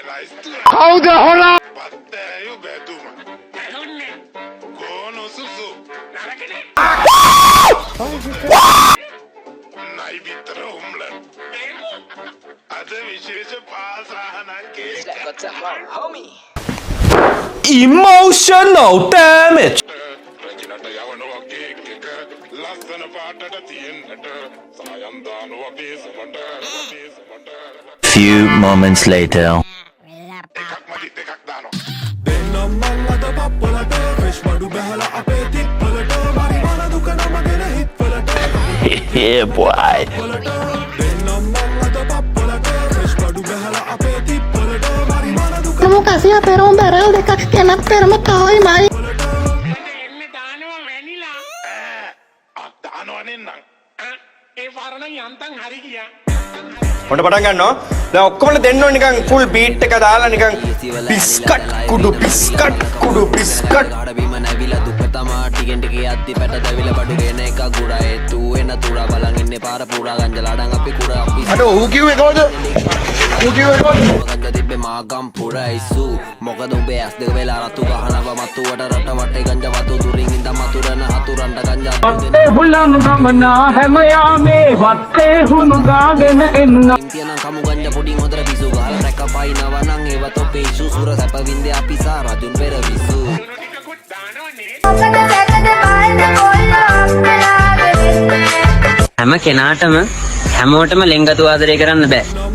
කවුද හොරා? Emotional damage. Few moments later. Yeah, boy. මොකසිය පෙරම් බැරල් දෙකක් කෙනක් පෙරම තවයි මයි. ඔන්න පටන් ගන්නවා. දැන් ඔක්කොම දෙන්න ඕනේ නිකන් ෆුල් බීට් එක දාලා නිකන් බිස්කට් කුඩු බිස්කට් කුඩු බිස්කට්. බීම නැවිලා දුක තමා ටිකෙන් ටික යද්දි පැට දැවිලා බඩු ගෙන එක ගුඩා ඒතු එන තුරා බලන් ඉන්නේ පාර පුරා ගංජා ලඩන් අපි කුඩා අපි අර ඌ කිව්වේ කොහොමද? ඌ කිව්වේ කොහොමද? ගංජා තිබ්බේ මාගම් පුරා ඉසු මොකද උඹේ ඇස් දෙක වෙලා රතු ගහනවා මතුවට රට වටේ ගංජා වතු දුරින් ඉඳන් මතුරන හතුරන්ට ගංජා වත්තේ හුලං ගමනා හැම යාමේ වත්තේ හුණු ගාගෙන එන්න. තියනම් කමු ගංජා පොඩින් හොඳට පිසු ගහලා රැක පයින්නවා නම් ඒව තොපේ ඉසු සුර සැප වින්දේ අපි සා රජුන් පෙර විසු. හැම කෙනාටම හැමෝටම ලෙන්ගතු ආදරය කරන්න බෑ.